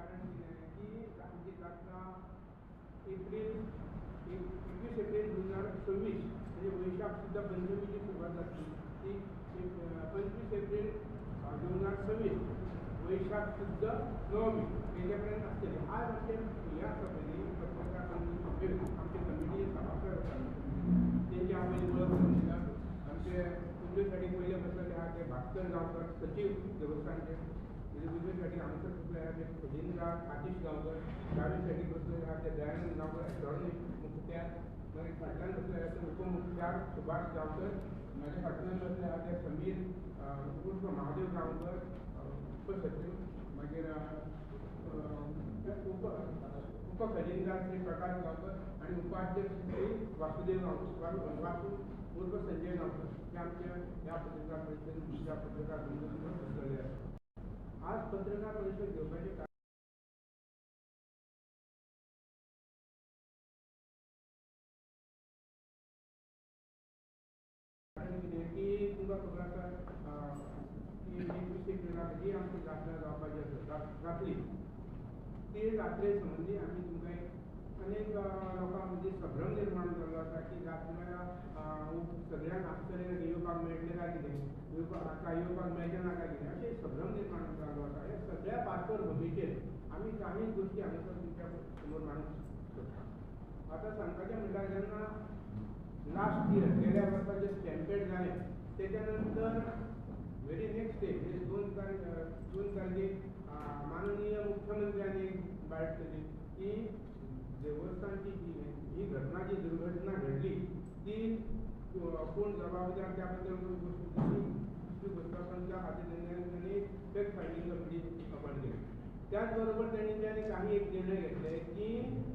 कारण कितें की आमची जात्रा एप्रील 21 एप्रील 2026 म्हणजे वैशाख शुद्ध पंचमीची सुरवात जातली ती 25 एप्रील 2026 वैशाख शुद्ध नवमी तेच्या पर्यंत आसतली. आज आमचे हे आसा पळय न्ही पत्रकार बंधू आमचे कमिटीचे सभासद आसा तेंची हांव पयलीं वळख करून दिता. आमचे उजवे सायडीक पयले बसलेले आहा ते भास्कर गांवकर, सचीव देवस्थानचे. उजवे सायडीक हांगसर बसले आहा ते खजिनदार आतिश गांवकर. दावे सायडीक बसलेले आहा ते दयानंद गांवकर, एटॉर्नी मुखत्यार. मागीर फाटल्यान बसले आहा ते उपमुखत्यार सुभाष गांवकर. म्हाज्या फाटल्यान बसले आहा ते समीर उर्फ महादेव गांवकर, उपसचीव. मागीर उपखजिनदार श्री प्रकाश गांवकर आनी उपाध्यक्ष श्री वासुदेव गांवकर, वासू उर्फ संजय गांवकर. हे आमचे ह्या पत्रकार परिशद ह्या पत्रकार बंधूंनी बसलेले आसा. आज पत्रकार परिशद घेवपाचें कारण कितें की तुमकां खबर आसा की 21 एप्रिलाक जी आमची जात्रा जावपाची आसा जातली ती जात्रे संबंदी आमी तुमकां एक अनेक लोकां मदीं संभ्रम निर्माण जाल्लो आसा की जात्रा सगळ्यांक आश्चर्य येवपाक मेळटलें काय कितें, येवपाक येवपाक मेळचें ना काय कितें, अशें संभ्रम निर्माण जाल्लो आसा. ह्या सगळ्या पार्श्वभुमीचेर आमी काही गोश्टी हांगासर तुमच्या समोर मांडूंक सोदता. आतां सांगपाचें म्हणल्यार जेन्ना लास्ट इयर गेल्या वर्सा जें स्टॅम्पेड जालें तेच्या नंतर व्हेरी नेक्स्ट डे म्हणजे 2 तारखेक माननीय मुख्यमंत्र्यांनी एक बायट केली की देवस्थानची जी घटना जी दुर्घटना घडली ती कोण जबाबदार त्या बद्दल दुसरी गोश्ट, पण त्या खातीर तेंच्यांनी फॅक्ट फायंडींग कमिटी अपॉयंट केली. त्याच बरोबर तेंच्यांनी काही एक निर्णय घेतले की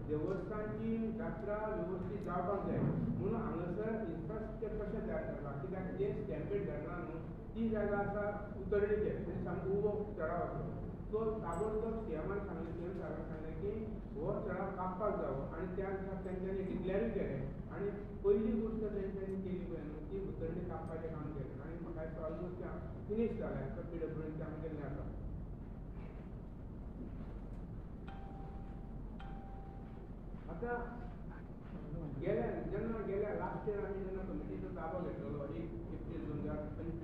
देवस्थानची जात्रा व्यवस्थीत जावपाक जाय म्हणून हांगासर इन्फ्रास्ट्रक्चर कशें तयार करपाक, कित्याक जें स्टॅम्पेड घडला न्हू ती जागा आसा उतरणीचेर, म्हणजे सामको उबो चडाव आसा. सो ताबडतोब सीएमान सांगलें, सीएम साहेबान सांगलें की हो चडाव कापपाक जावो आनी त्या दिसा तेंच्यांनी डिक्लेरूय केलें. आनी पयली गोश्ट तेंच्यांनी केली पळय न्हू ती उतरणी कापपाचें काम केलें आनी म्हाका दिसता ऑलमोस्ट तें फिनीश जालें, पीडब्ल्यूडीन काम केल्लें आसा. आतां गेल्या जेन्ना गेल्या लास्ट इयर आमी जेन्ना कमिटीचो ताबो घेतलेलो 1 एप्रील 2025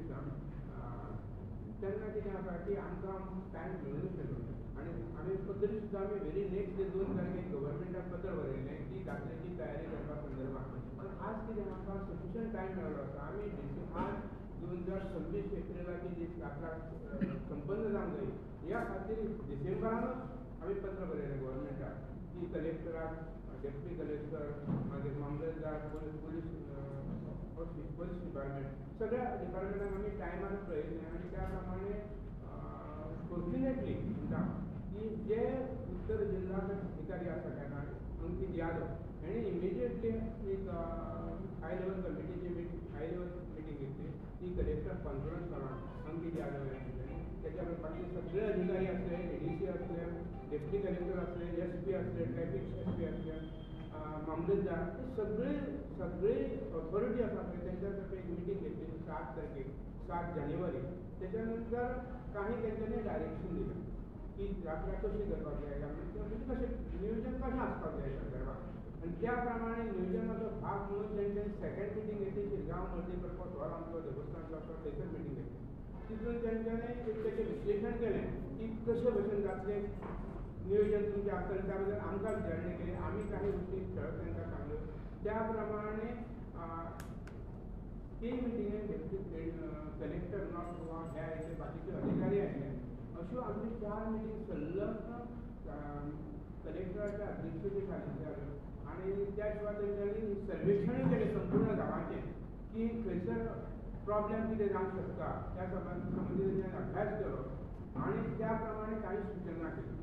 तेन्ना कितें आसा की आमकां टायम मेळूंक नाशिल्लो आनी आमी पत्र सुद्दां आमी व्हेरी नेक्स्ट डे 2 तारखेक गव्हर्मेंटाक पत्र बरयलें की जात्रेची तयारी करपा संदर्भात. पण आज कितें आमकां सफिशियंट टायम मेळ्ळो आसा. आमी आज 2026 एप्रिलाची जी जात्रा संपन्न जावंक जाय ह्या खातीर डिसेंबरानूच आमी पत्र बरयलें गव्हर्मेंटाक की कलेक्टराक, डेप्युटी कलेक्टर, मागीर मामलेदार, पोलीस पोलीस डिपार्टमेंट, सगळ्या डिपार्टमेंटाक आमी टायमार पळयलें आनी त्या प्रमाणे फॉर्च्युनेटली म्हणटा की जे उत्तर जिल्हा अधिकारी आसा तेन्ना अंकीत यादव हेणी इमिजिएटली एक हाय लेवल कमिटीची हाय लेवल मिटींग घेतली ती कलेक्टर कॉन्फरन्स हॉलान अंकीत यादव हेणी. तेच्या बरोबर बाकी सगळे अधिकारी आसले, एडीसी आसले, डेप्युटी कलेक्टर आसले, एस पी आसले, ट्रॅफीक एस पी आसले, मामलेदार, हे सगळे सगळे ऑथॉरिटी आसा पळय तेंच्या तर्फे एक मिटींग घेतली 7 तारखेक 7 जानेवारी. तेच्या नंतर काही तेंच्यांनी डायरेक्शन दिलें की जात्रा कशी करपाक जाय, म्हणजे कशें नियोजन कशें आसपाक जाय संदर्भात. आनी त्या प्रमाणे नियोजनाचो भाग म्हणून तेंच्यांनी सेकंड मिटींग घेतली शिरगांव मल्टीपर्पज हॉल आमचो देवस्थानचो आसा थंयसर मिटींग घेतली. तितून तेंच्यांनी एक तेचें विश्लेशण केलें की कशे भशेन जातलें नियोजन तुमचें आसतलें त्या बद्दल आमकां विचारणी केली, आमी काही गोश्टी ठळक तांकां सांगल्यो. त्या प्रमाणे ते मिटिंगेक डेप्युटी कलेक्टर नॉर्थ गोवा हे आयले, बाकीचे अधिकारी आयले. अश्यो आमच्यो 4 मिटींग सलग कलेक्टराच्या अध्यक्षते खाली जाल्यो आनी त्या शिवाय तेंच्यांनी सर्वेक्षणूय केलें संपूर्ण गांवाचें की खंयसर प्रॉब्लेम कितें जावंक शकता त्या संबंदी तेंच्यांनी अभ्यास केलो आनी त्या प्रमाणे काही सुचना केली.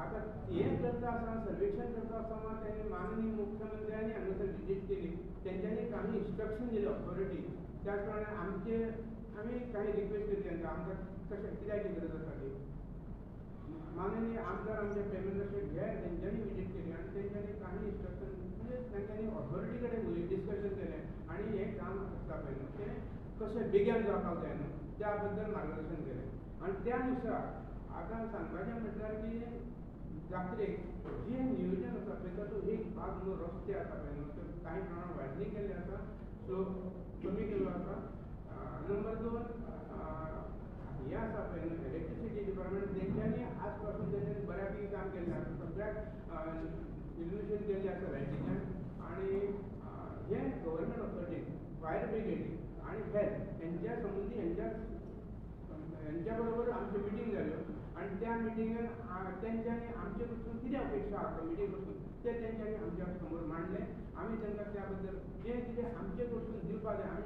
आतां हें करता आसतना सर्वेक्षण करता आसतना तेणी माननीय मुख्यमंत्र्यांनी हांगासर विजीट केली, तेंच्यांनी काही इन्स्ट्रक्शन दिले ऑथॉरिटी. त्याच प्रमाणे आमचे आमी काही रिक्वेस्ट केली तांकां आमकां कशें कित्याची गरज आसा ती. माननीय आमदार आमचे प्रेमेंद्र शेट हे तेंच्यांनी विजीट केली आनी तेंच्यांनी काही इन्स्ट्रक्शन म्हणजे तेंच्यांनी ऑथॉरिटी कडेन डिस्कशन केलें आनी हें काम आसता पळय न्हू तें कशें बेगीन जावपाक जाय न्हू त्या बद्दल मार्गदर्शन केलें. आनी त्या नुसार आतां सांगपाचें म्हटल्यार की जात्रेक जें नियोजन आसा पळय ताचो एक भाग म्हणून रस्ते आसा पळय न्हू ते कांय प्रमाणान वायडनींग केल्लें आसा, स्लोप कमी केल्लो आसा. नंबर 2 हें आसा पळय न्हू इलेक्ट्रिसिटी डिपार्टमेंट तेंच्यांनी आज पासून तेंच्यांनी बऱ्यापैकी काम केल्लें आसा, सगळ्याक इल्युमिनेशन केल्लें आसा लायटीचें. आनी हें गव्हर्मेंट ऑथॉरिटी, फायर ब्रिगेड आनी हेल्थ हेंच्या संबंदी हेंच्या बरोबर आमच्यो मिटींग जाल्यो आनी त्या मिटिंगेन तेंच्यांनी आमचे कडसून कितें अपेक्षा आसा कमिटी कडसून तें तेंच्यांनी आमच्या समोर मांडलें. आमी तांकां त्या बद्दल जें कितें आमचे कडसून दिवपा जाय, आमी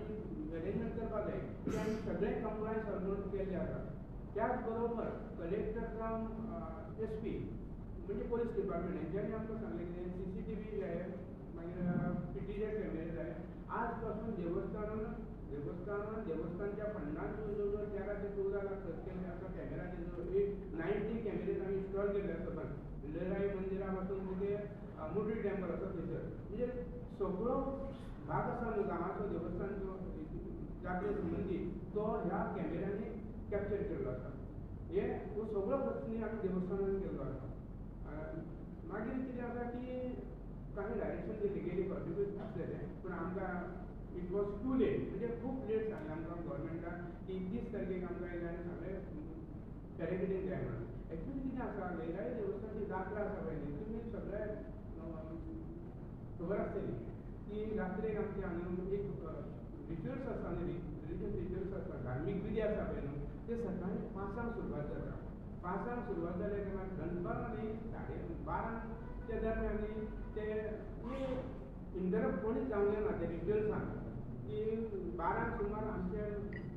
अरेंजमेंट करपा जाय तें आमी सगळें कंप्लायन्स ऑलमोस्ट केल्लें आसा. त्याच बरोबर कलेक्टर जावं एस पी म्हणजे पोलीस डिपार्टमेंट हेंच्यांनी आमकां सांगलें कितें CCTV जाय, मागीर PTJ कॅमेरे जाय. आज पासून देवस्थानान देवस्थानच्या फंडान जवळ जवळ 13 ते 14 लाख खर्च केल्ले आसा कॅमेराचे, जवळ 90 कॅमेरे आमी इन्स्टॉल केल्ले आसा. पण लयराई मंदिरा पासून ते मुरली टेम्पल आसा थंयसर, म्हणजे सगळो भाग आसा न्हू गांवाचो देवस्थानचो जात्रे संबंदी तो ह्या कॅमेऱ्यांनी कॅप्चर केल्लो आसा. हे हो सगळो खर्च न्ही आमी देवस्थानान केल्लो आसा. मागीर कितें आसा की कांय डायरेक्शन दिल्ली गेली कॉन्ट्रिब्यूट आसलेलें, पूण आमकां it was too late, म्हणजे खूब लेट सांगलें आमकां गव्हर्मेंटान की 30 तारखेक आमकां येयलें आनी सांगलें बॅरिकेडींग जाय म्हणून. एक्चुली कितें आसा, लयराई देवस्थानची जात्रा आसा पळय न्ही, तुमी सगळे खबर आसतली की जात्रेक आमचे हांगा एक रिच्युअल्स आसता न्ही, रिलीजियस रिच्युअल्स आसता, धार्मीक विधी आसा पळय न्हू, ते सकाळी 5 सुरवात जाता. 5 सुरवात जाल्या तेन्ना दनपारां न्ही 12:30 दरम्यान न्ही ते इंटरप्ट कोणीच जावंक जायना ते रिच्युअल्सान, की 12 सुमार आमचे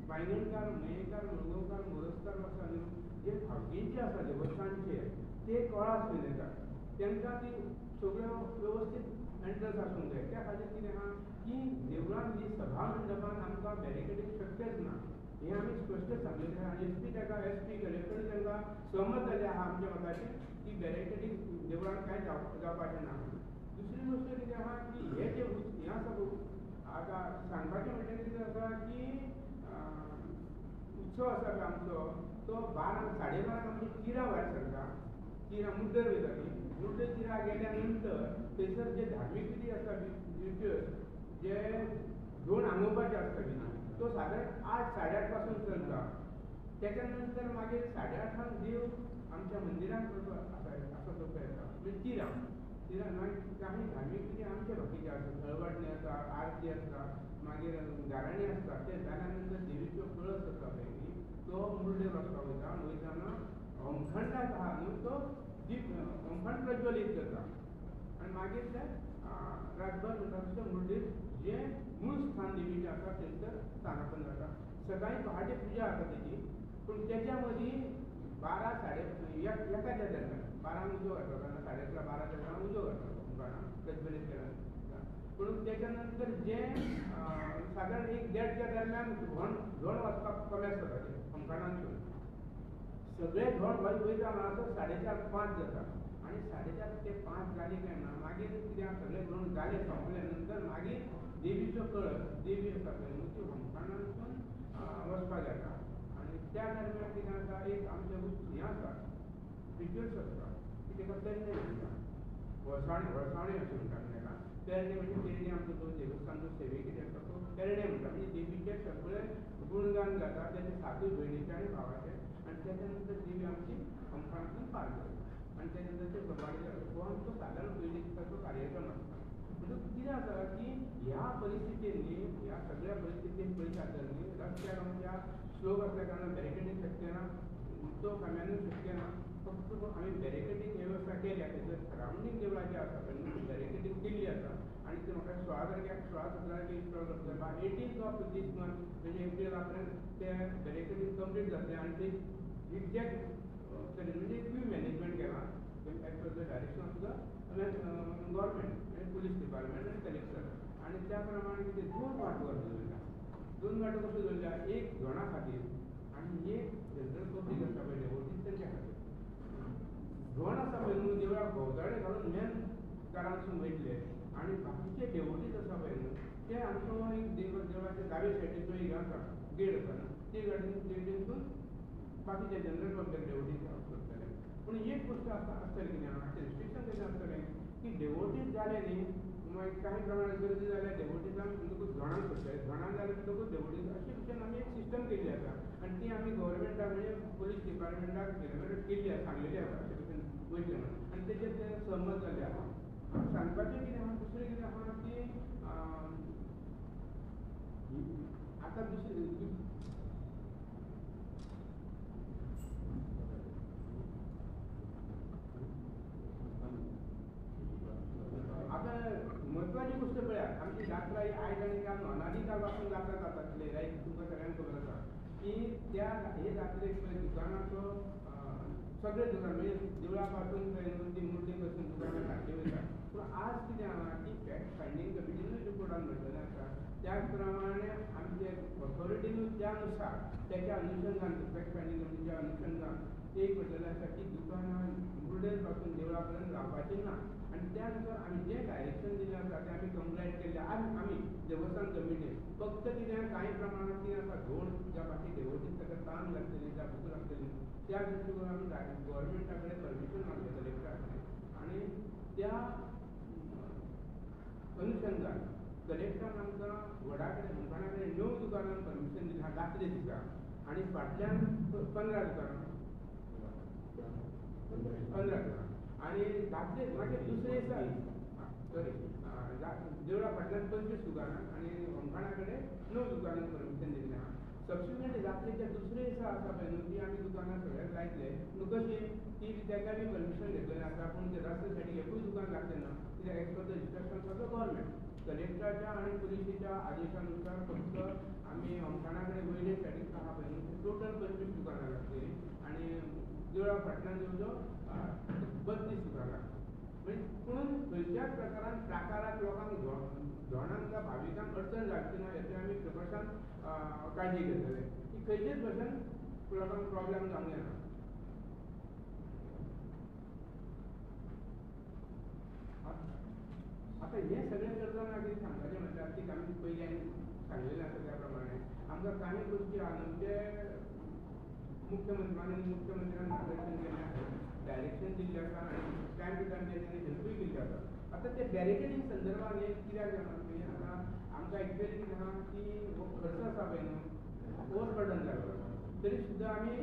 वायंगणकार, मयेकार, मुळगांवकार, मोरजकार आसा न्हू, जे भावकींचे आसा देवस्थानचे ते कळास घेवन येतात, तांकां ती सगळ्यो वेवस्थीत एंट्रन्स आसूंक जाय. त्या खातीर कितें आहा की देवळान ही सभा मंडपान आमकां बॅरिकेडींग शक्यच ना, हें आमी स्पश्ट सांगलेलें आहा. आनी एस पी ताका, एस पी कलेक्टर तांकां सहमत जाले आहा आमच्या मताचेर की बॅरिकेडींग देवळान कांय जावपाचें ना. दुसरी गोश्ट कितें आहा की हे जे हें आसा आतां सांगपाचें म्हणल्यार कितें आसा की उत्सव आसा पळय आमचो तो 12, 12:30 आमची तिरा भायर सरता, तिरा मुड्डर वयता ती मुड्डर तिरा गेल्या नंतर थंयसर जे धार्मीक विधी आसता रिच्युअल्स जे धोण आंगोवपाचे आसता विधी तो सादारण 8, 8:30 पासून चलता. तेच्या नंतर मागीर 8:30 देव आमच्या मंदिरांत आसा तो येता, म्हणजे तिरा तिरा मागीर काही धार्मीक विधी आमचे बाकीचे आसता, थळवाटणी आसता, आरती आसता, मागीर गाराणी आसता. ते जाल्या नंतर देवीचो कळस आसा पळय न्ही तो मुर्डेर वचपाक वयता, वयताना होमखंडाक आहा न्हू तो दीप होमखंड प्रज्वलीत करता आनी मागीर ते रातभर म्हणटा तशें मुर्डेर जें मूळ स्थान देवीचें आसा थंयसर स्थानापन जाता. सकाळीं पहाटे पुजा आसा तेजी, पूण तेच्या मदीं 12, 1:30 दरम्यान 12 उजो घातलो कारण 11:30, 12 दरम्यान उजो घातलो होमखंडाक प्रज्वलीत केल्या. पूण तेच्या नंतर जें सादारण 1, 1:30 दरम्यान धोण वचपाक कमेस जाता तें होमखंडांतसून सगळे धोण वयता म्हणसर 4:30, 5 जाता. आनी 4:30 ते 5 जाली काय ना मागीर कितें सगळे धोण जाले सोंपले नंतर मागीर देवीचो कळस देवी आसा पळय न्हू ती होमखंडांतसून वचपाक येता. आनी त्या दरम्यान कितें आसा एक आमचें हें आसा रिच्युअल्स आसता की ताका पेरणे म्हणटा, वळसाणी अशें म्हणटा आमी ताका. पेरणे म्हणजे पेरणे आमचो जो देवस्थानचो सेवेक कितें आसता तो पेरणे म्हणटा, म्हणजे देवीचे सगळे गुणगान गाता तेजे 7 भयणीचे आनी भावाचे. आनी तेच्या नंतर देवी आमची होमखंडांतसून पार जाता आनी तेच्या नंतर ते सबाडी जाता. हो आमचो सादारण पयलीं दिसाचो कार्यक्रम आसता. म्हणजे कितें आसा की ह्या परिस्थितीन न्ही, ह्या सगळ्या परिस्थितीन पळयता तर न्ही रस्त्यार आमच्या स्लोप आसल्या कारणान बॅरिकेडींग शक्य ना, तो खांब्यानूय शक्य ना, फक्त आमी बॅरिकेडींग वेवस्था केल्या थंयसर सरावंडींग देवळाचें आसा पळय न्हू बॅरिकेडींग केल्ली आसा. आनी ते म्हाका 16 तारखेक 16, 17 तारखेक इन्स्टॉल करतले. बाय 18 ऑफ these month म्हणजे एप्रिला पर्यंत ते बॅरिकेडींग कंप्लीट जातलें आनी ते एक्झॅक्ट तरेन म्हणजे क्यू मॅनेजमेंट केलां as per the direction of the government आनी पुलीस डिपार्टमेंट आनी कलेक्टर. आनी त्या प्रमाणे कितें 2 वाटो दवरल्या, 2 वाटो कश्यो दवरल्या, एक धोणा खातीर आनी एक जनरल पब्लीक आसता पळय डेवोटीज तेंच्या खातीर. धोण आसा पळय न्हू देवळाक भोंवताडे घालून मेन दारांतसून वयतले आनी बाकीचे डेवोटीज आसा पळय न्हू ते आमचो एक देवळाच्या दावे सायडीचो एक आसा गेट आसा न्हू ते गेटीनसून बाकीचे जनरल पब्लीक डेवोटीज करतले. पूण एक गोश्ट आसा आसतलें कितें आहा रिस्ट्रिक्शन कशें आसतलें की डेवोटीज जालें न्ही मागीर कांय प्रमाणात गर्दी जाल्यार डेवोटीजांक म्हणटकूच धोणाक सोडटाले, धोणाक जालें म्हणटकूच डेवोटीज अशें भशेन आमी एक सिस्टम केल्ली आसा आनी ती आमी गव्हर्मेंटाक म्हणजे पुलीस डिपार्टमेंटाक एलेबोरेट केल्ली आसा, सांगलेली आसा अशें भशेन वयतलें म्हणून आनी तेजेर ते सहमत जाल्ले आसा. सांगपाचें कितें आहा दुसरें कितें आहा की आतां दुसरें आतां म्हत्वाची गोश्ट पळयात आमची जात्रा ही आयज आनी काल अनादिकाल पासून जात्रा जातासली रायट तुमकां सगळ्यांक खबर आसा की त्या हे जात्रेक पळय दुकानाचो सगळे दुकान म्हणजे देवळा पासून ती मुर्ती पासून दुकानां घातली वयता. पूण आज कितें आहा की फॅक्ट फायंडींग कमिटीनूय रिपोर्टान म्हणलेलें आसा त्याच प्रमाणे आमचे ऑथॉरिटीनूय त्या नुसार तेच्या अनुशंगान फॅक्ट फायंडींग कमिटीच्या अनुशंगान एक म्हटलेलें आसा की दुकानां मुर्डेर पासून देवळा पर्यंत लावपाची ना आनी त्या नुसार आमी जें डायरेक्शन दिलें आसा तें आमी कंप्लायट केल्लें. आज आमी देवस्थान कमिटीन फक्त कितें कांय प्रमाणांत कितें आसा धोण ज्या बाकी देवोटीक ताका तान लागतली त्या भूक लागतली त्या दृश्टीकोन आमी गव्हर्मेंटा कडेन परमिशन मागलें कलेक्टरा कडेन आनी त्या अनुशंगान कलेक्टरान आमकां वडा कडेन होमखणा कडेन 9 दुकानांक परमिशन दिलें जात्रे दिसा आनी फाटल्यान 15 दुकानां 15 दुकानां आनी जात्रे मागीर दुसरे दिसा सॉरी देवळा फाटल्यान 25 दुकानां आनी होमखणा कडेन 9 दुकानांक परमिशन दिल्लें आहा. सबसिक्वंटली जात्रेच्या दुसरे दिसा आसा पळय न्हू ती आमी दुकानां सगळ्यांक लायतले पूण कशी ती ताका बी परमिशन घेतलेलें आसा पूण ते रस्त्या सायडीक एकूय दुकान लागचें ना कित्याक as per the instructions of the government कलेक्टराच्या आनी पुलिसेच्या आदेशानुसार फक्त आमी होमखणा कडेन वयले सायडीक आहा पळय न्हू टोटल 25 दुकानां लागतलीं आनी देवळा फाटल्यान जवळ जवळ 32 दुकानां लागतलीं. म्हणजे पुणून खंयच्याच प्रकारान प्राकाराक लोकांक धोणांक जावं भाविकांक अडचण जावची ना हेची आमी प्रकर्शान काळजी घेतले की खंयचेच भशेन लोकांक प्रॉब्लेम जावंक जायना. आतां हें सगळें करतना कितें सांगपाचें म्हणल्यार ती आमी पयलीं आनी सांगलेलें आसा त्या प्रमाणे आमकां कांय गोश्टी आमचे मुख्यमंत्र्यान मार्गदर्शन केल्लें आसा, डायरेक्शन दिल्लें आसा आनी टायम टू टायम तेंच्यांनी हेल्पूय केल्ली आसा. आतां ते बॅरिकेडींग संदर्भान हें कित्याक जाणा तुमी आतां आमकां एक्चुअली कितें आहा की हो खर्च आसा पळय न्हू ओवर बर्डन जालो तरी सुद्दां आमी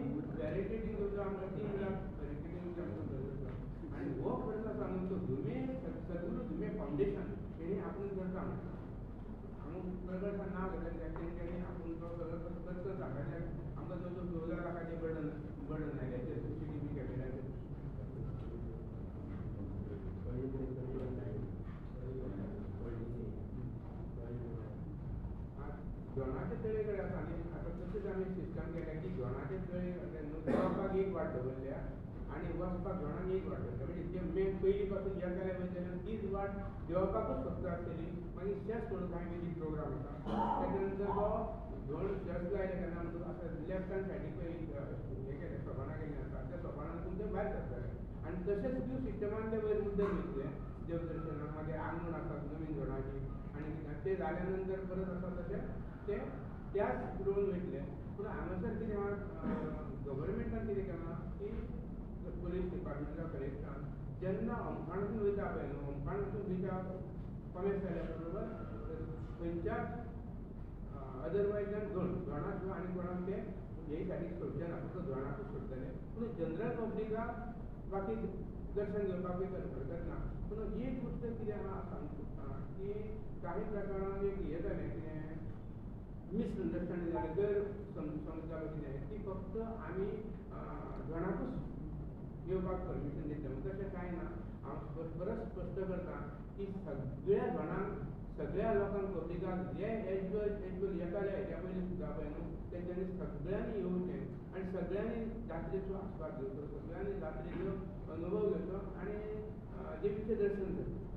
बॅरिकेडींग जवळ आमकां 3 लाख बॅरिकेडींग आमकां गरज आसा आनी हो खर्च आसा न्हू तो धुमे सद्गुरू धुमे फावंडेशन हेणी आपूण करता म्हणटा हांव प्रकर्शान नांव घेतलें कित्याक तेंच्यांनी आपूण तो खर्च सांगता आमकां जवळ जवळ 14 लाखाचें बर्डन आयलें CCTV कॅमेराचेर. धोणाचे तळे कडेन आसा न्ही आतां तशेंच आमी सिस्टम केल्या की धोणाचे तळे देंवपाक एक वाट दवरल्या आनी वचपाक धोणाक एक वाट दवरल्या म्हणजे ते मेन पयलीं पासून येताले पळय तेन्ना तीच वाट देंवपाकूच फक्त आसतली मागीर शेस म्हणून कांय म्युजीक प्रोग्राम आसा तेच्या नंतर तो धोण शेस लायले तेन्ना म्हणटकूच आतां लेफ्ट हँड सायडीक पळय हें केलें सोपाणां केल्लीं आसा त्या सोपाणांतून ते भायर सरताले आनी तशेंच क्यू सिस्टमान ते वयर मुद्दम वयतले देवदर्शनाक मागीर आंगण आसा नवीन धोणाची आनी ते जाल्या नंतर परत आसा तशें ते त्याच रोवन वयतले. पूण हांगासर कितें आहा गव्हर्मेंटान कितें केलां की पुलीस डिपार्टमेंटा कलेक्टरान जेन्ना होमखणांतून वयता पळय न्हू होमखणांतून वयता कॉमेस जाल्या बरोबर खंयच्याच अदरवायजान धोणाक किंवा आनी कोणाक ते हे सायडीक सोडचे ना फक्त धोणाकूच सोडटले पूण जनरल पब्लिकाक बाकी दर्शन घेवपाक बी हरकत ना. पूण एक गोश्ट कितें आहा सांगूंक सोदता की काही प्रकारान एक हें जालें कितें मिसअंडरस्टँडींग जालें गैर समज जालो कितें ती फक्त आमी धोणाकूच येवपाक परमिशन दितले म्हूण तशें कांय ना. हांव परत स्पश्ट करता की सगळ्या धोणांक सगळ्या लोकांक पब्लिकाक जे एज वेल येताले हेच्या पयलीं सुद्दां पळय न्हू तेंच्यांनी सगळ्यांनी येवचें आनी सगळ्यांनी जात्रेचो आस्वाद घेवचो, सगळ्यांनी जात्रेचो अनुभव घेवचो आनी देवीचें दर्शन करचें.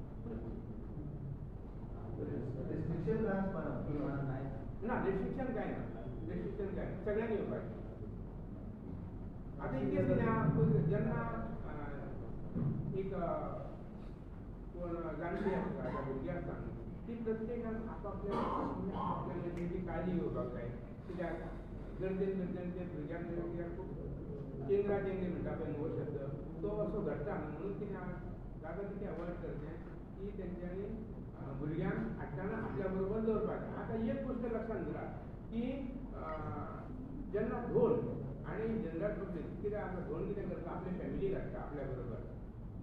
ना रिस्ट्रिक्शन कांय ना, रिस्ट्रिक्शन कांय ना, सगळ्यांनी येवपाचें. आतां इतकेंच कितें आहा जेन्ना एक कोण जाणटी आसता जावं भुरगीं आसता न्हू ती प्रत्येकान आपापल्या आपापल्या काळजी घेवपाक जाय कित्याक गर्देन गर्देन ते भुरग्यांक कित्याक खूब चेंगरा चेंगरी म्हणटा पळय न्हू हो शब्द तो असो घडटा न्हू, म्हणून कितें जाता तितलें अवॉयड करचें की तेंच्यांनी भुरग्यांक हाडटना आपल्या बरोबर दवरपाचें. आतां एक गोश्ट लक्षांत धरात की जेन्ना धोल आनी जनरल पब्लीक कित्याक आसा, धोल कितें करता आपले फॅमिलीक हाडटा आपल्या बरोबर.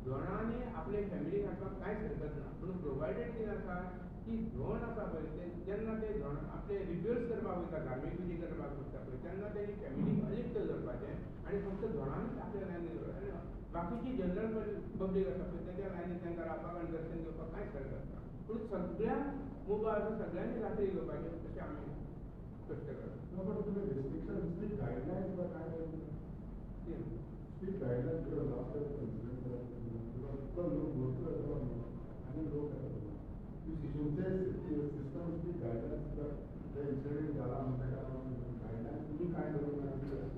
धोणांनी आपले फॅमिलीक हाडपाक कांयच हरकत ना, पूण प्रोवायडेड कितें आसा की धोण आसा पळय ते जेन्ना ते धोण आपले रिच्युअल्स करपाक वयता, धार्मीक विधी करपाक वयता पळय तेन्ना तेणी फॅमिलीक अलिप्त दवरपाचें आनी फक्त धोणांनीच आपल्या लायनीन दवरपाचें आनी बाकीची जनरल पब्लीक आसा पळय तेच्या लायनीन तांकां रावपाक आनी दर्शन घेवपाक कांयच हरकत ना. पूण सगळ्यांक मुभा आसा सगळ्यांनी रात्री घेवपाचें अशें आमी कश्ट करता.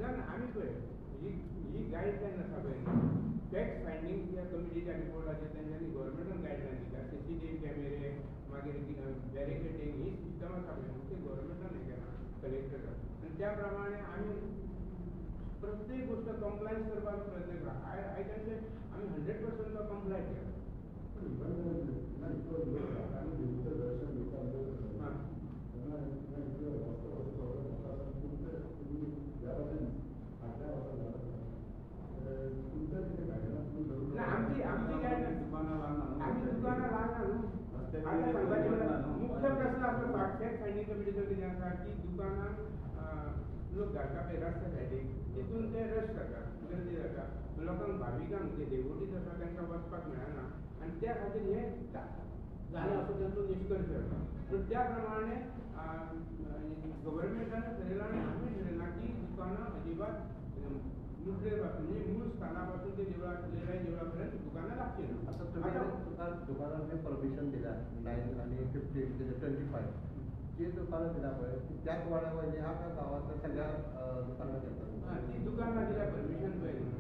ना ना आमी पळय ही गायडलायन आसा पळय फॅक्ट फायंडींग ज्या कमिटीच्या रिपोर्टाचेर तेंच्यांनी गव्हर्मेंटान गायडलायन दिल्या. CCTV कॅमेरे मागीर बॅरिकेटींग ही सिस्टम आसा पळय ती गव्हर्मेंटान हें केलां कलेक्टरान, आनी त्या प्रमाणे आमी प्रत्येक गोश्ट कंप्लायन्स करपाचो प्रयत्न केला. I can say आमी 100% तो कंप्लाय केला. ना आमची आमची गायडलायन आमी दुकानां लागना न्हू. आतां सांगपाचें म्हणल्यार मुख्य प्रस्न आसलो फॅक्ट फायंडींग कमिटीचो कितें आसा की दुकानां लोक घालता पळय रस्त्या सायडीक तितून ते रश जाता, गर्दी जाता, लोकांक भाविकांक जे देवोटीज आसा तांकां वचपाक मेळना आनी त्या खातीर हें जालें असो तांचो निश्कर्श जाता. पूण त्या प्रमाणे गव्हर्मेंटान ठरयलां आनी आमी ठरयलां की दुकानां अजिबात मुटले पासून म्हणजे मूळ स्थाना पासून ते देवळा लेराय देवळा पर्यंत दुकानां लागची ना. आतां तुमी दुकानाक जे परमिशन दिला 9 आनी 15 25 जी दुकानां दिला पळय ती त्याच वाड्या वयली आहा काय गांवांतल्या सगळ्या दुकानां दितात? ती दुकानां दिल्या परमिशन पळय न्हू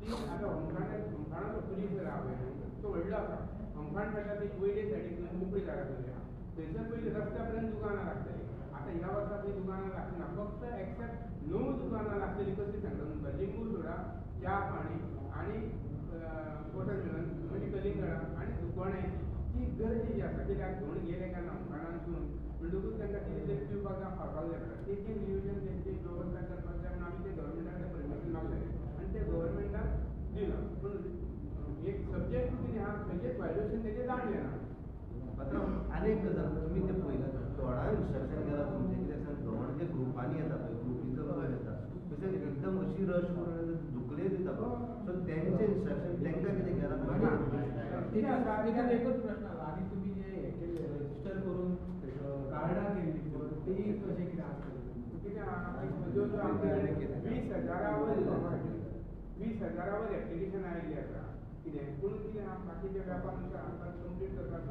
ती आतां होमखाणाचो परिसर आहा पळय न्हू तो व्हडलो आसा. होमखाण म्हणल्यार ती वयले सायडीक मोकळी जागा जाली आहा, थंयसर पयलीं रस्त्या पर्यंत दुकानां लागतलीं. आतां ह्या वर्सा थंय दुकानां लागची ना, फक्त एक्सेप्ट 9 दुकानां लागतलीं. कसली सांगता तुमकां, लिंबू सोडा, च्या पाणी आनी वॉटरमेलन म्हणजे कलिंगडां आनी दुकोणे ती गरजेची आसा. कित्याक धोण गेले काय ना होमखाणांतसून म्हणटकूच तांकां कितें तरी पिवपाक जावं खावपाक जाय पडटा. तेचें नियोजन तेंची वेवस्था करपाक जाय म्हणून आमी ते गव्हर्मेंटाक तें परमिशन मागलेलें आनी ते गव्हर्मेंटान दिलां. पूण एक सब्जेक्ट कितें आहा खंयचेच व्हायलेशन तेजें जाणलें ना. पात्रांव आनी एक गजाल तुमी तें पळयलां धोणां इन्स्ट्रक्शन केलां तुमचें कित्याक सांग धोण जे ग्रुपांनी येता पळय ग्रुपीचो करून येता तशें एकदम अशी रश करून धुकले दिता पळय, सो तेंचें इन्स्ट्रक्शन तांकां कितें केलां? तितून एकूच प्रश्न आसा, आनी तुमी जे हें केल्लें रजिस्टर करून कार्डां केल्लीं पळय ती कशें कितें आसतलें? कितें आहा जो जो आमचे 20,000 वयर एप्लिकेशन आयिल्ली आसा कितें, पूण कितें आहा बाकीचे वेपार नुसार आमकां कंप्लीट करपाक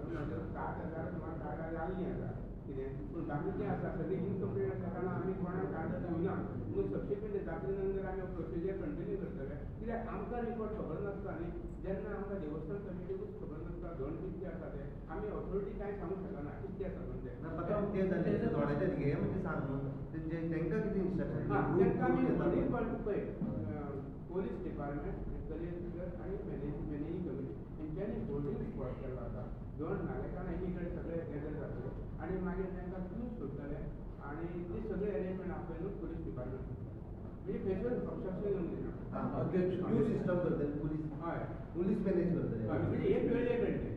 7,000 सुमार कार्डां जाल्लीं आसा कितें, पूण बाकीचें आसा सगळीं इनकम्प्लीट आसा कारण आमी कोणाक कार्डां दिवना. म्हणून सबसिक्वंट जात्रे नंतर आमी प्रोसिजर कंटिन्यू करतले. कित्याक आमकां रिपोर्ट खबर नासता न्ही, जेन्ना आमकां देवस्थान कमिटीकूच खबर नासता धोण कितके आसा ते, आमी ऑथॉरिटी कांय सांगूंक शकना कितके आसा धोण ते. ना पात्रांव तें जालें धोणाचें हें म्हणजे सांग न्हू तांकां कितें इन्स्ट्रक्शन तांकां आमी होर्डींग पळय पोलीस डिपार्टमेंट, कलेक्टर आनी मॅनेजींग कमिटी हेंच्यांनी होर्डींग स्पॉट केल्लो आसा. दोन नागरिकांना एकी कडेन सगळे गॅदर जातले आनी मागीर तांकां क्यू सोडटले आनी ती सगळी अरेंजमेंट आपय न्हू पोलीस डिपार्टमेंट म्हणजे थंयसर ऑब्स्ट्रक्शन येवंक दिना. क्यू सिस्टम करतले पुलीस, हय पुलीस मॅनेज करतले. म्हणजे हे तळये कडले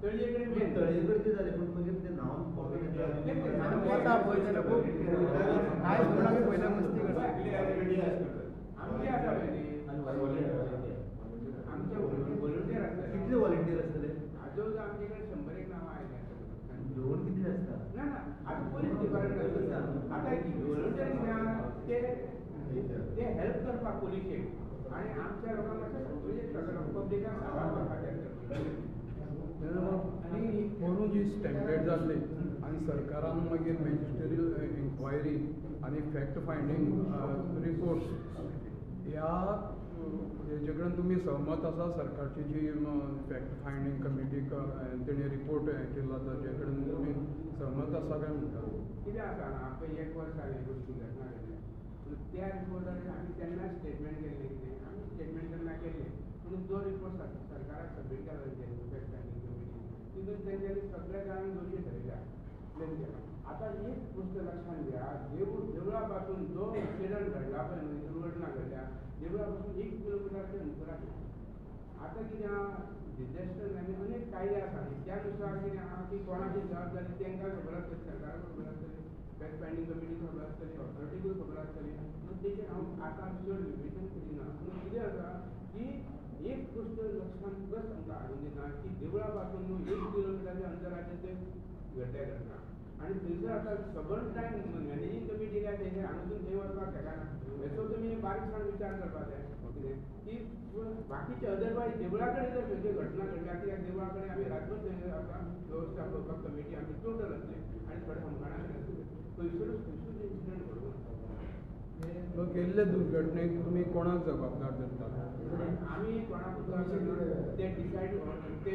तळये कडेन तळये कडचे जाले पूण मागीर ते न्हांवन आमचे आसा पळय न्ही आमचे व्हॉलंटियर आसतले. कितले व्हॉलंटियर आसतले? जवळ जवळ आमचे कडेन 100 नांवां आयलीं. लोन कितले आसता? ना ना आतां पोलीस डिपार्टमेंट आतां व्हॉलंटियर कितें आहा ते ते हेल्प करपाक पोलिशेक आनी आमच्या लोकांक मातशें म्हणजे पब्लिकाक सांबाळपा खातीर. आनी पोरूं जी स्टँपेड जाल्ली आनी सरकारान मागीर मॅजिस्टेरियल इन्क्वायरी आनी फॅक्ट फायंडींग रिपोर्ट्स ह्या हेजे कडेन तुमी सहमत आसा? सरकारची जी फॅक्ट फायंडींग कमिटीक तेणी रिपोर्ट हें केला ताजे कडेन तुमी सहमत आसा काय म्हणटा? कितें आसा आमकां एक वर्स जालें गोश्टी घटना घडल्या, पूण त्या रिपोर्टाचेर आमी तेन्ना स्टेटमेंट केल्लें कितें आमी स्टेटमेंट तेन्ना केल्लें पूण जो रिपोर्ट सरकाराक सबमीट केला फॅक्ट फायंडींग कमिटी तितून तेंच्यांनी सगळ्या जाणांक दोशी ठरयल्या, ब्लेम केला. आतां एक गोश्ट लक्षांत घ्या, देवळा पासून जो इन्सिडंट घडला पळय न्हू, दुर्घटना घडल्या देवळा पासून 1 किलोमिटराचेर अंतराचेर. आतां कितें आहा, डिझास्टर आनी अनेक कायदे आसा न्ही, त्या नुसार कितें आहा की कोणाची जबाबदारी तांकां खबर आसतली, सरकाराक खबर आसतली, फॅक्ट फायंडींग कमिटीक खबर आसतली, ऑथॉरिटीकूय खबर आसतली. पूण तेचेर हांव आतां चड विवेचन करिना. पूण कितें आसा की एक गोश्ट लक्षांत बस आमकां हाडून दिना की देवळा पासून न्हू 1 किलोमिटराच्या अंतराचेर ते घडल्या घटना आनी थंयसर आतां सबंद टायम मॅनेजींग कमिटी काय तेजेर हांगासून थंय वचपाक शकना. हेचो तुमी बारीकसाण विचार करपाक जाय कितें की बाकीचे अदरवायज देवळा कडेन जर खंयची घटना घडल्या, कित्याक देवळा कडेन आमी रातभर थंय आतां वेवस्था करपाक कमिटी आमी टोटल आसली आनी थोडे होमगार्डां आसले, थंयसरूच इन्सिडंट घडून. गेल्ले दुर्घटनेक तुमी कोणाक जबाबदार धरतात? आमी कोणाकूच जबाबदार ते डिसायड ते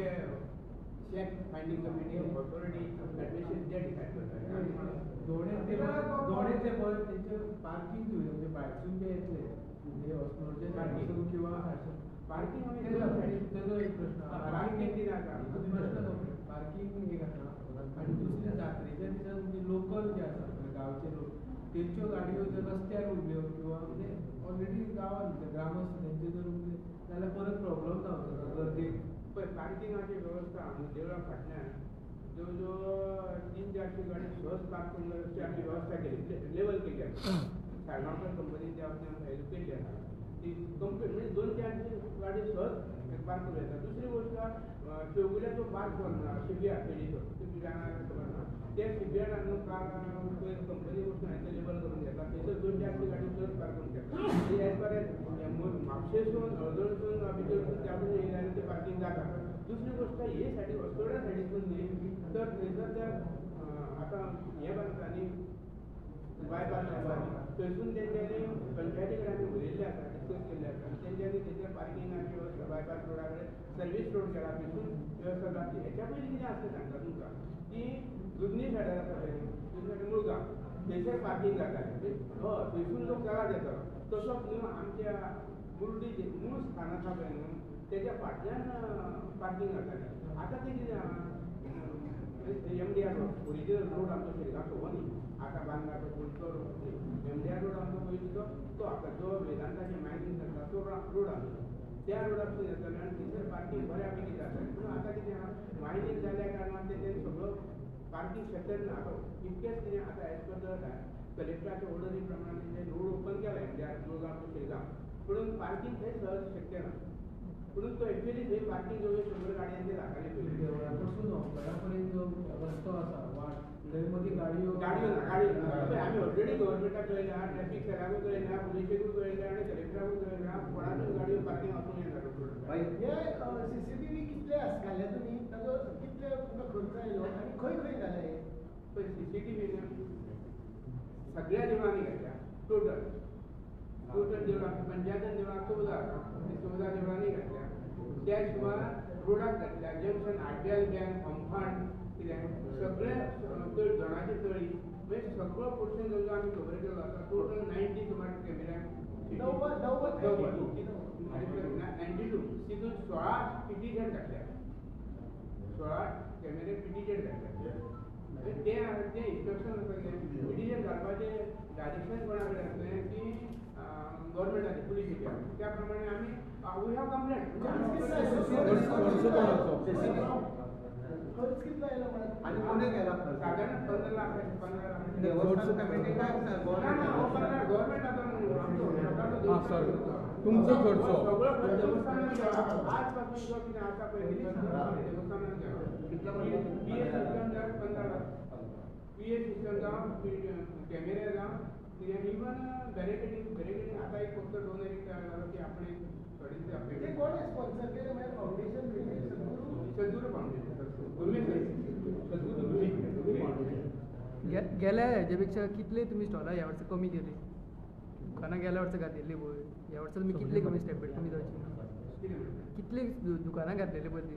fact finding committee authority administration ते डिसायड करता. दोणे पळय तेंचे पार्किंग सुविधा म्हणजे भायरसून जे येतले म्हणजे अस्नोडचे पार्किंग किंवा पार्किंग तेजो एक प्रश्न, पार्किंग कितें आसा प्रश्न पार्किंग एक आसा. आनी दुसरें जात्रेच्या दिसा तुमचे लोकल जे आसा गांवचे लोक तेंच्यो गाडयो जर रस्त्यार उरल्यो किंवा म्हणजे ऑलरेडी गांवांत ग्रामस्थ तेंचे जर उरले जाल्यार परत प्रॉब्लम जावचो ना गर्देक. पळय पार्किंगाची वेवस्था देवळा फाटल्यान जवळ जवळ 300-400 गाडी सहज पार्क करूंक जाय अशी आमी वेवस्था केली, लेवल केली आसा. साळगांवकर कंपनीन त्या बाबतींत आमकां हेल्प केल्ली आसा ती कंप्लीट, म्हणजे 200-400 गाडी सहज पार्क करूं येता. दुसरी गोश्ट चौगुल्याचो पार्क जालो शिबियार पेडीचो, तुमी जाणा खबर ना, त्या शिबियारान न्हू कार पयर कंपनी वचून हांवें ते लेबल करून घेतला, थंयसर 200-400 गाडी सहज पार्क करूंक शकता. एज फार एज म्हापशेसून हळदोणसून भितरसून त्या पसून येयले जाल्यार ते पार्किंग जाता. दुसरी गोश्ट हे सायडीक अस्नोड्या सायडीसून न्ही तर थंयसर त्या आतां हें बांदता न्ही बायपास जाता थंयसून तेंच्यांनी पंचायती कडेन आमी उलयल्ले आसा, डिस्कस केल्ले आसा आनी तेंच्यांनी थंयसर पार्किंगाची वेवस्था बायपास रोडा कडेन सर्वीस रोड केला, थंयसून वेवस्था जातली. हेच्या पयलीं कितें आसलें सांगता तुमकां की दुदनी सायडार आसा पळय, दुदनी सायडार मुळगांव थंयसर पार्किंग जातालें, हय थंयसून लोक चलात येतालो. तसोच न्हू आमच्या मुर्डी मूळ स्थान आसा पळय न्हू तेच्या फाटल्यान पार्किंग जातालें. आतां तें कितें आहा MDR road, original road आमचो शिरगांवचो हो न्ही आतां बांदला तो तो रोड न्ही, MDR road आमचो पयलींचो तो आतां जो वेदांताची मायनींग चलता तो रोड आमचो, त्या रोडासून येताले आनी थंयसर पार्किंग बऱ्या पैकी जातालें. पूण आतां कितें आहा मायनींग जाल्या कारणान तेंच्यांनी सगळो पार्किंग सेक्टर ना. आतां इतकेंच कितें आतां एज पर the कलेक्टराच्या ऑर्डरी प्रमाणे तेंच्यांनी रोड ओपन केला MDR Mulgaon to Shirgaon, पूण पार्किंग थंय सहज शक्य ना. पूण तो एक्चुअली थंय पार्किंग जवळ 100 गाडयांचे जाताले पयलीं. देवळा कडसून होमखणा पर्यंत जो रस्तो आसा वाट थंय मदीं गाडयो गाडयो ना, गाडयो ना. आमी ऑलरेडी गव्हर्मेंटाक कळयलां, ट्रॅफीक सेलाकूय कळयलां, पुलिशेकूय कळयलां आनी कलेक्टराकूय कळयलां, कोणाकूय गाडयो पार्किंग वचूंक येना रोड. हे CCTV कितले घाले तुमी, ताजो कितले तुमकां खर्च आयलो आनी खंय खंय घाले? पळय CCTV सगळ्या देवळांनी घातल्या, टोटल टोटल देवळां पंचायतीन देवळां 14 आसा, 14 देवळांनी घातल्या. त्या शिवाय रोडाक घातल्या, जंक्शन आरबीआय बँक होमखण कितें सगळे दोणाची तळी म्हणजे सगळो पोर्शन जो आमी कवर केल्लो आसा टोटल 90 सुमार कॅमेरा 92 तितून 16 PTZ घातल्या, 16 कॅमेरे PTZ घातल्या. ते ते इन्स्ट्रक्शन आसा PTZ घालपाचें डायरेक्शन कोणा कडेन आसलें की गव्हर्मेंटाचे पुलिशेच्या, त्या प्रमाणे आमी we have complaint. खर्च कितलो आयलो आनी कोणे केला खर्च? सादारण 15 लाख, 15 लाख. देवस्थान कमिटी काय गव्हर्मेंट आतां तुमचो खर्च सगळो खर्च देवस्थानान गेला. आज पासून जो कितें आसा पळय देवस्थानान गेला. पीए सिस्टम जावं 15 लाख, पीए सिस्टम जावं, कॅमेरे जावं, कितें इवन बॅरिकेडींग, बॅरिकेडींग आतां एक फक्त डोनर एक तयार जालो की आपणें ते कोण स्पॉन्सर केलें म्हळ्यार फावंडेशन सद्गुरू फावंडेशन, सद्गुरू फावंडेशन. गेल्या हेजे पेक्षा कितले तुमी स्टॉलां ह्या वर्सा कमी केली? दुकानां गेल्या वर्सा घातिल्ली पळय, ह्या वर्सा तुमी कितले कमी स्टॅम्पेड कमी जावची ना? कितली दुकानां घातलेली पळय ती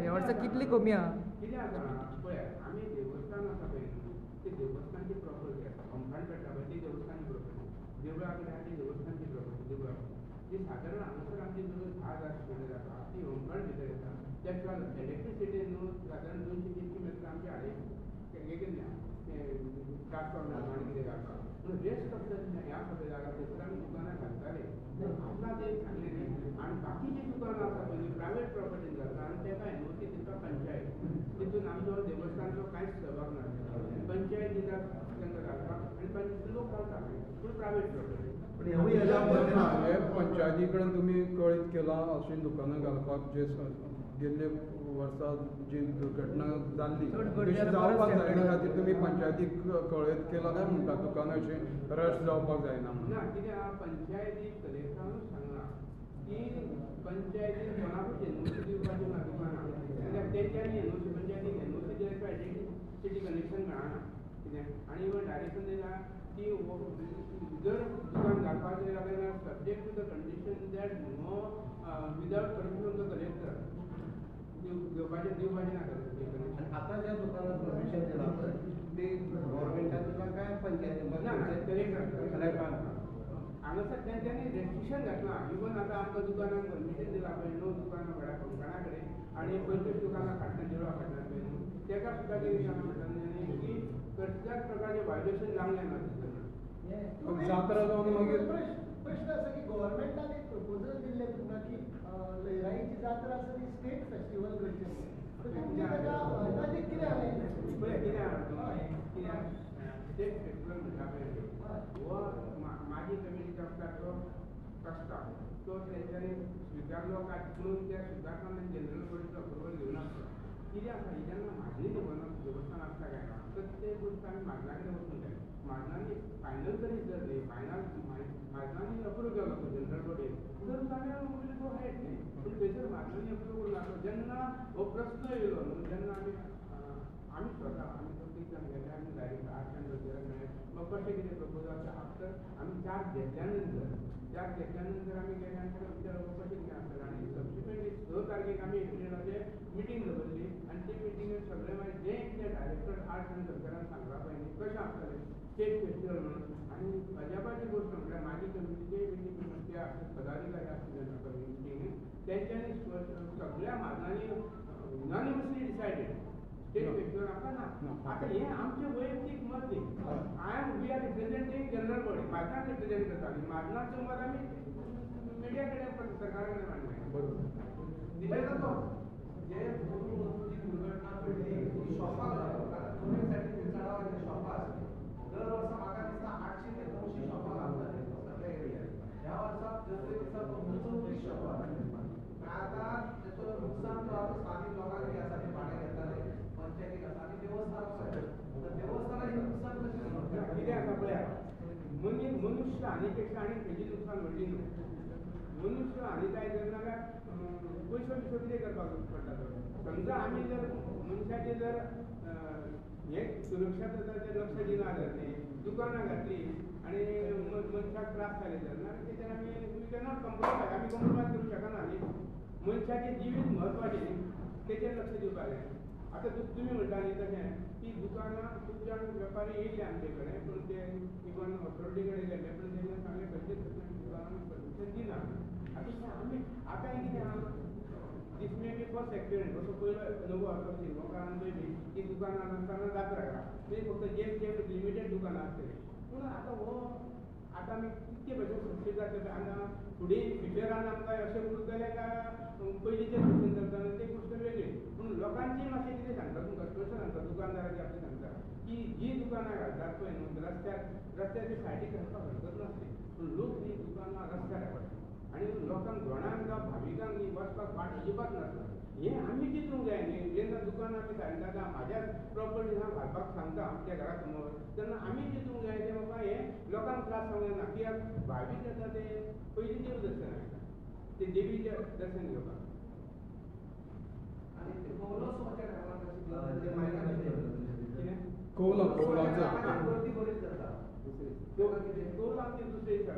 ह्या वर्सा कितली कमी आहा? कितें आसा पळय, आमी देवस्थान आसा पळय न्हू, ती देवस्थानची प्रॉपर्टी आसा. होमखण पेट्टा पळय ती देवस्थानची प्रॉपर्टी, देवळा कडेन आहा ती देवस्थानची प्रॉपर्टी, देवळा. जी सादारण हांगासर आमची जवळ 10,000 स्टुडंट जाता ती होमखण भितर येता. त्या शिवाय इलेक्ट्रिसिटी न्हू सादारण 200 300 आमची हाडे केल्ल्या ट्रान्सफॉर्मर आनी कितें घालपाक. पूण रेस्ट ऑफ the ह्या सगळे जागा थंयसर आमी दुकानां घालताले. आतां ते सांगलें न्ही. आनी बाकीचीं दुकानां आसा पळय प्रायवेट प्रॉपर्टीन घालता आनी तेका एनओसी दिता पंचायत. तितून आमचो देवस्थानचो कांयच सहभाग ना. पंचायत दिता तांकां घालपाक आनी लोक घालता पूण प्रायवेट प्रॉपर्टी. हे पंचायती कडेन तुमी कळीत केलां अशीं दुकानां घालपाक जे गेल्ले वर्सा जी दुर्घटना जाल्ली तशी जावपाक जायना खातीर तुमी पंचायतीक कळीत केलां काय म्हणटा दुकानां अशीं रश जावपाक जायना म्हणून? ना, कितें आहा पंचायती कलेक्टरानूच सांगलां की पंचायतीन कोणाकूच एनओसी दिवपाची ना दुकानां, कित्याक तेंच्यांनी एनओसी पंचायतीन एनओसी दिल्या शिवाय इलेक्ट्रिसिटी कनेक्शन मेळना कितें. आनी इवन डायरेक्शन दिलां की जर दुकान घालपाक जाय जाल्यार subject to the condition that no without permission of the collector घेवपाचें दिवपाचें ना कलेक्टर. आतां ज्या दुकानात परमिशन दिलां पळय ते गव्हर्मेंटान दिलां काय पंचायती? ना, कलेक्टरान. हांगासर तेंच्यांनी रेस्ट्रिक्शन घातलां. इवन आतां आमकां दुकानाक परमिशन दिलां पळय 9 दुकानां व्हडा कंकणा कडेन आनी 25 दुकानां फाटल्यान देवळा फाटल्यान पळय न्हू तेका सुद्दां कितें सांगलां म्हणटा न्ही की कसल्याच प्रकारचें व्हायलेशन जावंक जायना. जात्रा जावन मागीर प्रश्न आसा की गव्हर्मेंटान एक प्रपोजल दिल्लें तुमकां की लयराईची जात्रा आसा ती स्टेट फेस्टिवल करचें, तुमचें ताका ताजें कितें जालें? पळय कितें आहा कित्याक स्टेट फेस्टिवल म्हणटा पळय हो माजी कमिटीचो आसता तो प्रस्ताव तो तेंच्यांनी स्विकारलो काय म्हणून त्या स्विकारतना जनरल बॉडीचो अप्रुवल घेवन आसता. कितें आसा जेन्ना म्हाजनी देवस्थान आसता काय ना तर ते गोश्ट आमी म्हाजना कडेन वचूंक जाय. म्हाजनांनी फायनल तरी जर न्ही फायनल म्हाजनांनी अप्रूव केलो तो जनरल बॉडीन तर आमी will go head न्ही. पूण थंयसर म्हाजनांनी अप्रूव करूंक लागलो जेन्ना हो प्रस्न येयलो न्हू तेन्ना आमी आमी स्वता आमी प्रत्येक जाण गेले आमी डायरेक्ट आर्ट्स अँड कल्चराक मेळ्ळे मग कशें कितें प्रपोजल आसा आफ्टर आमी चार्ज घेतल्या नंतर आमी गेले आनी ताका विचारप कशें कितें आसतलें. आनी सबसिक्वंटली 6 तारखेक आमी एप्रिलाचे मिटींग दवरली आनी ते मिटिंगेन सगळे मागीर जें कितें डायरेक्टर आर्ट्स आनी कल्चरान सांगलां पळय न्ही कशें आसतलें स्टेट फेस्टिवल म्हणून. आनी अजापाची गोश्ट म्हटल्यार म्हाजी कमिटीचे मिटींग ते पदाधिकारी आसले मिटिंगेन तेंच्यांनी सगळ्या म्हाजनांनी युनानिमसली डिसायडेड स्टेट फेस्टिवल आमकां ना. आतां हें आमचें वैयक्तीक मत न्ही. I am we are representing general body म्हाजनाक represent करता आनी म्हाजनाचें मत आमी मिडिया कडेन सरकारा कडेन मांडलें. बरोबर. जे जी दुर्घटना घडली ती शॉपाक लागून, कारण दोनूय सायडीन चडावाचे शॉपां आसली. दर वर्सा म्हाका दिसता 800 ते 900 शॉपां घालताले सगळ्या एरियान. ह्या वर्सा जत्रे दिसा फक्त 34 शॉपां घातली. आतां तेचो नुकसान जो आसा स्थानीक लोकांक जे आसा ते भाडें घेताले, पंचायतीक आसा आनी देवस्थानाक तर देवस्थानाक हें नुकसान कशें कितें आसा पळयात मनुष्य हानी पेक्षा आनी खंयची नुकसान व्हडली न्हू. मनुष्य हानी जायत जाल्यार पयसो बिसो कितें करपाक पडटा तो. समजा आमी जर मनशाचे जर हे सुरक्षा जाता लक्ष दिना जर न्ही दुकानां घातली आनी मनशाक त्रास जाले जर ना तेचेर आमी we cannot compromise, आमी कॉम्प्रोमायज करूंक शकना न्ही. मनशाचें जिवीत म्हत्वाचें न्ही तेचेर लक्ष दिवपाक जाय. आतां तुमी म्हणटा न्ही तशें की दुकानां खूब जाण वेपारी येयल्ले आमचे कडेन पूण ते इवन ऑथॉरिटी कडेन गेल्ले पूण तेंच्यांनी सांगलें खंयचेच दुकानांक परमिशन दिना. आतां आमी आतां कितें आहा this may be first experience असो पयलो अनुभव आसलो शिरगांवकारान पयली की दुकानां नासतना जात्रा करा म्हणजे फक्त जे जे लिमिटेड दुकानां आसतलीं. पूण आतां हो आतां आमी कितके भशेन सक्सेस जातले आतां फुडें फ्युचरान आमकां अशें उरतलें काय पयलींचे भशेन चलतालें ते गोश्ट वेगळी. पूण लोकांची मातशें कितें सांगता तुमकां स्पश्ट सांगता दुकानदाराचे आपलें सांगता की जी दुकानां घालतात पळय न्हू रस्त्यार रस्त्याच्या सायडीक घालपाक हरकत नासली पूण लोक हीं दुकानां रस्त्यार पडटा आनी लोकांक घोणांक जावं भाविकांक न्ही वचपाक वाट अजिबात नासता. हें आमी चिंतूंक जाय न्ही. जेन्ना दुकानां आमी सांगता म्हाज्या प्रॉपर्टी हांव घालपाक सांगता आमच्या घरा समोर तेन्ना आमी चिंतूंक जाय तें बाबा हें लोकांक त्रास जावंक जायना कित्याक भावीक येता ते पयलीं देव दर्शन घेता ते देवीचें दर्शन घेवपाक. आनी ते कौलोत्सवाच्या टायमार कितें कौलां गर्दी बरीच जाता. कौलां आमचे दुसरे दिसा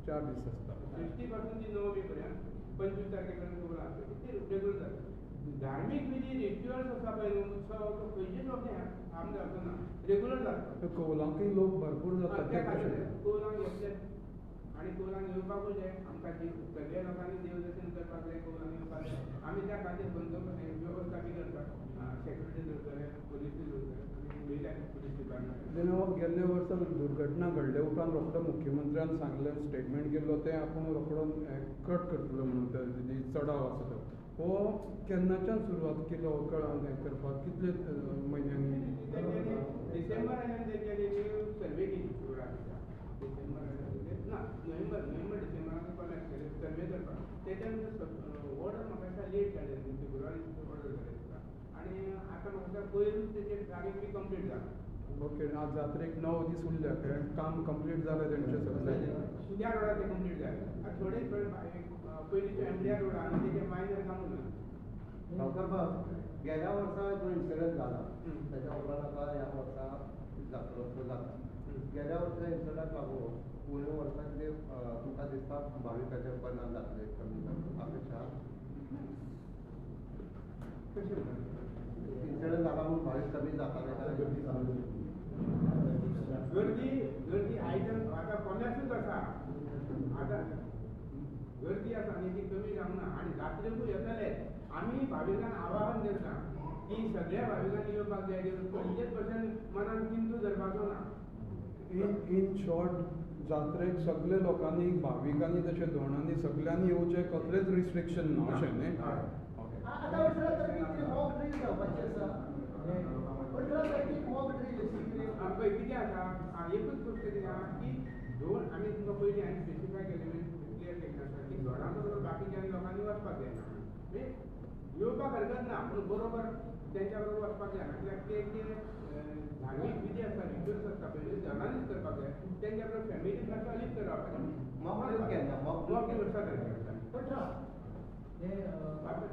4 दीस आसता 60 पासून ती 9 पर्यंत 25 तारखे पर्यंत कौलां आसता ते रेगुलर जाता. धार्मीक विधी रिच्युअल्स आसा पळय न्हू उत्सव खंयचेच बाबतींत आमकां जावचो ना रेगुलर जाता. कौलांकय लोक भरपूर जाता. त्या खातीर कौलांक येतले आनी कौलान येवपाकूय जाय. आमकां सगळ्या लोकांनी देवदर्शन करपाक जाय, कौलान येवपाक जाय. आमी त्या खातीर बंदोबस्त वेवस्था बी करपाक सेक्युरिटी दवरतले, पोलिसूय दवरतले, आमी उलयल्या पोलीस डिपार्टमेंट. गेल्ले वर्सा दुर्घटना घडले उपरांत रोखडो मुख्यमंत्र्यान सांगलें, स्टेटमेंट केल्लो तें आपूण रोखडो कट करतलो म्हणून चडाव आसा तो हो केन्नाच्यान सुरवात केलो हें करपाक, कितले म्हयन्यांनी? डिसेंबरान तेंच्यांनी सर्वे केली रोडाची. डिसेंबर ना नोव्हेंबर डिसेंबरान कॉलेक्ट केले सर्वे करपाक. तेच्या नंतर ऑर्डर म्हाका दिसता लेट जालें, फेब्रुवारी ऑर्डर जालें दिसता आनी आतां म्हाका दिसता पयरूच तेचें ट्राफीक बी कंप्लीट जाला. ओके, आज जात्रेक 9 दीस उरल्या, काम कंप्लीट जालें तेंचें सगळें? त्या रोडार तें कंप्लीट जालें. आतां थोडे थोडे पयलींचे एमडीआर रोड आनी तेजें मायनर काम उरलें. डॉक्टर बाब, गेल्या वर्सा जो इन्सिडंट जाला तेच्या उपरांत आतां ह्या वर्सा जात्रोत्सव जाता. गेल्या वर्सा इन्सिडंटाक लागून फुडल्या वर्सा कितें तुमकां दिसता भाविकाचेर परिणाम जातले कमी जातले अपेक्षा? कशें इन्सिडंट जाला म्हणून भावीक कमी जाताले? गर्दी गर्दी आयटम आतां कोमेसूच आसा, आतां गर्दी आसा आनी ती कमी जावंक ना आनी जात्रेकूय येतले. आमी भाविकांक आवाहन करता की सगळ्या भाविकांनी येवपाक जाय, खंयचेच भशेन मनान चिंतू धरपाचो ना. इन शॉर्ट, जात्रेक सगळे लोकांनी, भाविकांनी तशें धोणांनी सगळ्यांनी येवचें, कसलेंच रिस्ट्रिक्शन ना अशें न्ही? आतां 18 तारखेक मॉक ड्रील जावपाची आसा, 18 तारखेक मॉक ड्रील. पळय कितें आसा, एकूच गोश्ट कितें आहा की दोन आमी तुमकां पयलीं हांवें स्पेसिफाय केलें, क्लियर केल्लें आसा की धोणां बरोबर बाकीच्या लोकांनी वचपाक जायना, म्हणजे येवपाक हरकत ना पूण बरोबर तेंच्या बरोबर वचपाक जायना. कित्याक ते जे धार्मीक विधी आसता, रिच्युअल्स आसता पळय, धोणांनीच करपाक जाय. तेंच्या बरोबर फॅमिली मातसो अलीप करपाक मॉक ड्रील केन्ना? मॉक ड्रील 18 तारखेर आसा. 18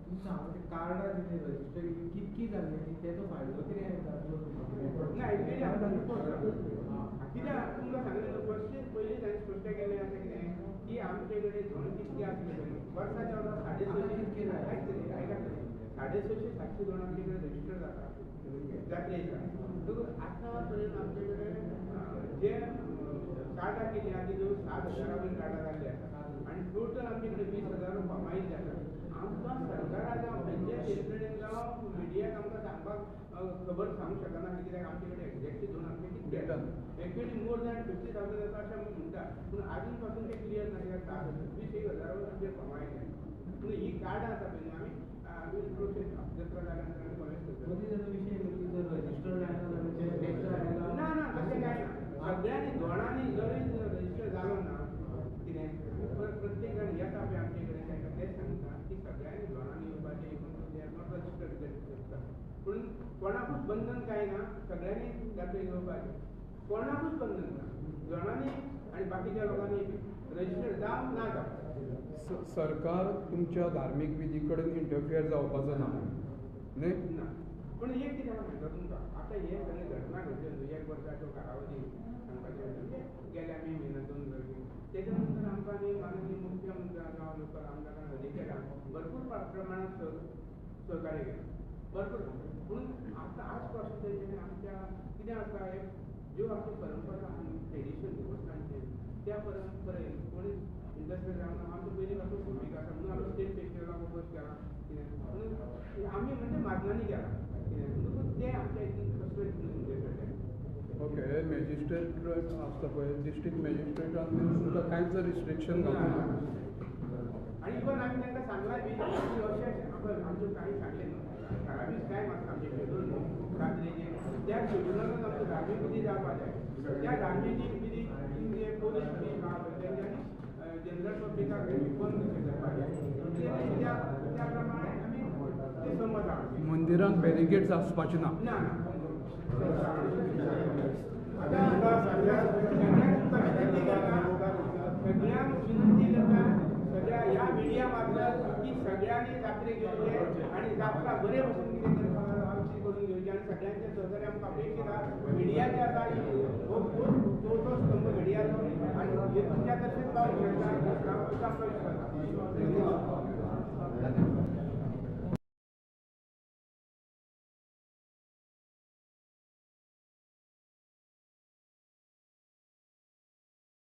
तुमी सांगू कार्डां दिली रजिस्टर कितकी जाली आनी तेजो फायदो कितें जातलो? ना एक्चुअली आमकां कित्याक तुमकां सांगलें न्हू, फर्स्ट पयलींच हांवें स्पश्ट केल्लें आसा कितें की आमचे कडेन धोण कितके आसले पळय वर्साच्या वर्सा 650 आयकात तरी 650 700 धोण आमचे कडेन रजिस्टर जाता जात्रे दिसा. आतां पर्यंत आमचे कडेन जे कार्डां केली आहा ती जवळ 7,000 वयर कार्डां जाल्ली आसा आनी टोटल आमचे कडेन 20,000 फॉर्मां येयल्ली आसा. आमकां सरकारा जावं खंयच्याच यंत्रणेन जावं मिडियाक आमकां सांगपाक खबर सांगूंक शकना कित्याक आमचे कडेन एक्झॅक्टली दोन आमचे कितके एक्चुअली मोर दॅन 50,000 आसा अशें आमी म्हणटा, पूण आजून पासून तें क्लियर ना कित्याक 20,000 वयर आमचे फॉर्मां येयल्या. पूण ही कार्डां आसा पळय न्हू, आमी प्रोसेस जात्रा जाल्या नंतर आमी कॉलेज करता. ना ना तशें कांय ना, सगळ्यांनी दोणांनी जरी रजिस्टर जालो ना कितें प्रत्येक जाण येता पळय आमचे कडेन तांकां तेंच सांगता की सगळ्यांनी दोणांनी येवपाचें, even they are not registered करता, पूण कोणाकूच बंधन कांय ना, सगळ्यांनी जात्रेक येवपाचें, कोणाकूच बंधन ना, दोणांनी आनी बाकीच्या लोकांनी रजिस्टर जावं ना जावं. सरकार तुमच्या धार्मीक विधी कडेन इंटरफियर जावपाचो ना न्ही? ना, पूण एक कितें हांव सांगता तुमकां, आतां हे सगळें घटना घडल्यो न्हू एक वर्साच्यो कालावधी सांगपाचें म्हणजे गेल्या मे म्हयन्यान 2 वर्सां, तेच्या नंतर आमकां न्ही माननीय मुख्यमंत्र्यान जावं लोकल आमदारान अधिकाऱ्यांक भरपूर प्रमाणांत सहकार्य केलें भरपूर. पूण आतां आज पासून तेंच्यांनी आमच्या कितें आसा एक ज्यो आमच्यो परंपरा आहा न्ही ट्रेडिशन देवस्थानचें त्या परंपरेन कोणीच इंटरफियर जावंक ना. आमचो पयलीं पासून भुमिका आसा म्हणून आमी स्टेट फेस्टिवलाक ओपोज केलां कितें, म्हणून आमी म्हणजे माजनांनी केलां कितें, म्हणटकूच तें आमच्या हितून कसलें इंटरफियर जालें. ओके, मॅजिस्ट्रेट आसता पळय, डिस्ट्रिक्ट मॅजिस्ट्रेटान तुमकां कांयच रिस्ट्रिक्शन घालूंक ना. आनी इवन आमी तांकां सांगलां बी की अशें आमच्यो कांय सांगलें न्हू थारावीक टायम आसता आमचें शेड्यूल न्हू रात्रेचें, त्या शेड्युलानूच आमचो धार्मीक विधी जावपाक जाय. त्या धार्मीक विधी जे पोलीस बी आहा पळय तेंच्यांनी जनरल पब्लिकाक बंद कशें करपाक जाय त्या प्रमाणे आमी ते समज आहा. मंदिरांत बॅरिकेड्स आसपाचे ना? ना ना. आतां सगळ्यांक विनंती करता, सगळ्यांक विनंती करता सगळ्या ह्या मिडिया मार्फत की सगळ्यांनी जात्रेक येवचें आनी जात्रा बरे भशेन कितें करपाक आमची करून घेवची आनी सगळ्यांचें सहकार्य आमकां अपेक्षीत आहा. मिडियाचे आतां हो खूब चवथो स्तंभ मिडियाचो आनी तुमच्या तशेंच जावंक शकता असो आमकां विश्वास आसा.